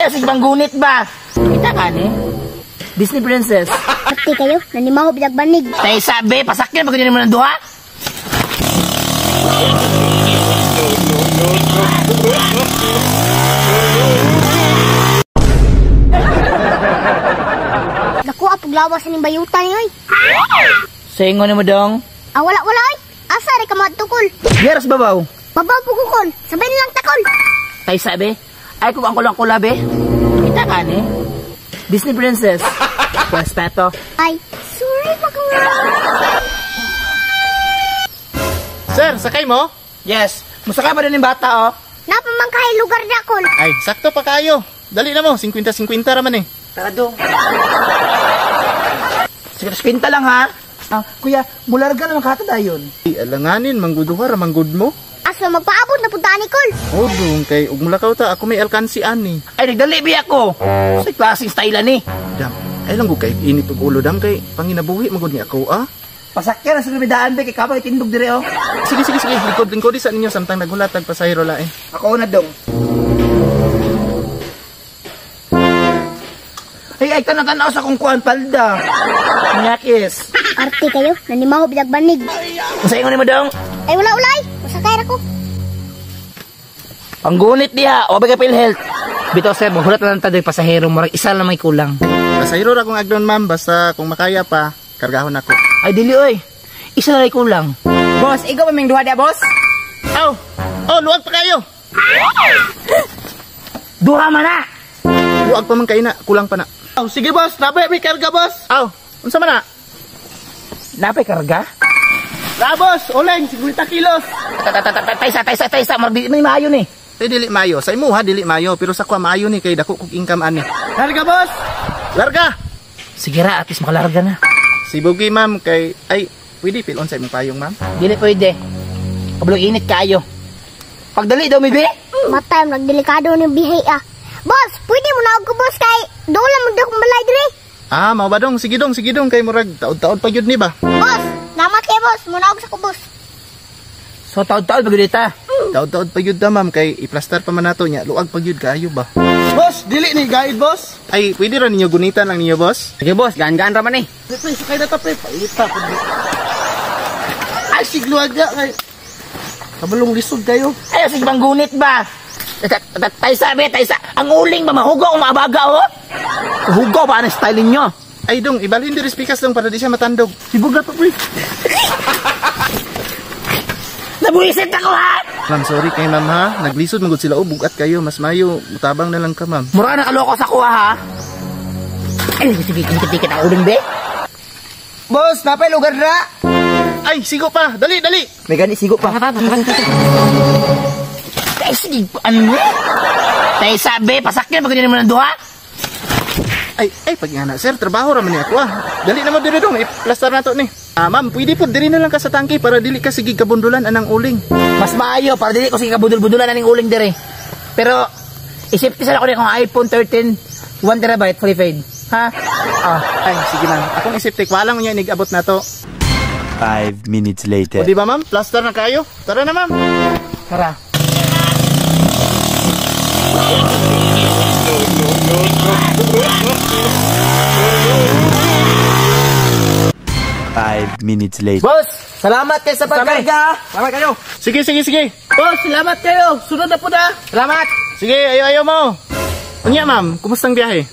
Sige, panggunit ba? Kita ka ni? Disney Princess. Arte kayo, nanimaho bilag banig. Tay sabi, pasakyan pag mo ng duha. Naku, apuglawas sa ning bayutan oy. Singon mo dong. Ah, wala wala oy. Asa ra ka matukol? Yeras babaw. Babaw po kukol. Sabay nilang takol. Tay sabi, ay kung ang kulang kula be. Kita ka ni? Disney Princess. Respeto. Ay, sorry pa ka nga. Sir, sakay mo? Yes. Musakay pa din yung bata, oh. Napamangkay lugar na kol. Ay, sakto pa kayo. Dali na mo, 50-50 raman eh. Tara dong. Sige, 50 lang ha. Ah, kuya, mularga naman katadayon. Ay, alanganin, mangguduha, ramanggud mo. Asa magpaabot na punta ni kol. Oh, dong, kay ug mulakaw ta, ako may alkansi ani. Ay, nagdali bi ako. Sa klaseng style ani. Dam, ay lang gud kay init og ulo dam kay panginabuhi magud ni ako ah. Pasakyan na sa lumidaan be kay kapag itindog dire oh. Sige, sige, sige, lingkod lingkod sa ninyo samtang naghulat tag pasahero lain. Ako na dong. Ay, ay, tanaw-tanaw sa kung kuan palda. Nyakis. Arte kayo, nanimaho bilag banig. Unsa ingon nimo dong? Ay, wala ulay. Masakay ra ko. Panggunit diha, wa ba kay PhilHealth? Bitaw sir, maghulat na lang ta diri pasahero, murag isa lang may kulang. Pasahero ra kong agdon ma'am, basta kung makaya pa, kargahon ako. Ay dili oy. Isa na lang kulang. Boss, ikaw ba ming duha dia, boss? Aw! Oh, luwag pa kayo. Duha man na. Luwag pa man kayo na, kulang pa na. Aw, sige boss, napay may karga boss. Aw, unsa man na? Napay karga? Na boss, uleng 50 kilos. Taysa, taysa, taysa, murag di may maayo ni. Tay dili maayo, sa imuha dili maayo, pero sa kuha maayo ni kay dako kog income ani. Larga boss. Larga. Sige ra, at least makalarga na. Si Bugi ma'am kay ay pwede pilon sa imong payong ma'am. Dili pwede. Kabalo init kayo. Pagdali daw mi be. Matay, nagdelikado ni bihay ah. Boss, pwede mo na ako boss kay doon lang mo akong balay diri. Ah, mao ba dong? Sige dong, sige dong kay murag taod-taod pa gyud ni ba? Boss, salamat kay boss, muna ako sa kubos. So taod-taod pa gyud ta. Taod-taod pa gyud ta ma'am kay iplastar pa man nato nya, luag pa gyud kaayo ba? Boss, dili ni guide boss. Ay, pwede ra ninyo gunitan lang ninyo boss. Sige boss, gaan-gaan ra man eh. Pre, sakay na ta pre, paita. Ay, sigluag ga kay kabalong lisod kayo. Ay, sige panggunit ba? Taysa be, taysa. Ang uling ba mahugaw o maabaga oh? Hugaw ba ang style ninyo? Ay dong, ibalhin diri speakers dong para di siya matandog. Sibog na to pre. Nabuisit ako ha. Ma'am, sorry kay ma'am ha. Naglisod magud sila o bugat kayo, mas mayo mutabang na lang ka ma'am. Mura na kaloko sa kuha ha. Ay, sige, dikit-dikit ang uling be. Boss, napay lugar na. Ay, sigo pa. Dali, dali. May gani sigo pa. Tay, sige, ano? Tay, sabi, pasakyan pag ganyan mo ng duha. Ay, ay, pag nga na, sir, trabaho ra man ni ako ah. Dali na mo diri dong, iplastar na to ni. Ah, ma'am, pwede po diri na lang ka sa tangke para dili ka sige kabundulan anang uling. Mas maayo para dili ko sige kabudul-budulan aning uling diri. Pero isip sa ako ni akong iPhone 13 1 terabyte fully paid. Ha? Ah, ay, sige ma'am. Akong isip tik walang unya inig-abot na to. 5 minutes later. O di ba ma'am, plaster na kayo? Tara na ma'am. Tara. Five minutes later. Boss, salamat kayo sa pagkarga. Salamat kayo. Sige, sige, sige. Boss, salamat kayo. Sunod na po na. Salamat. Sige, ayo ayo mo. Unya ma'am, kumusta ang biyahe?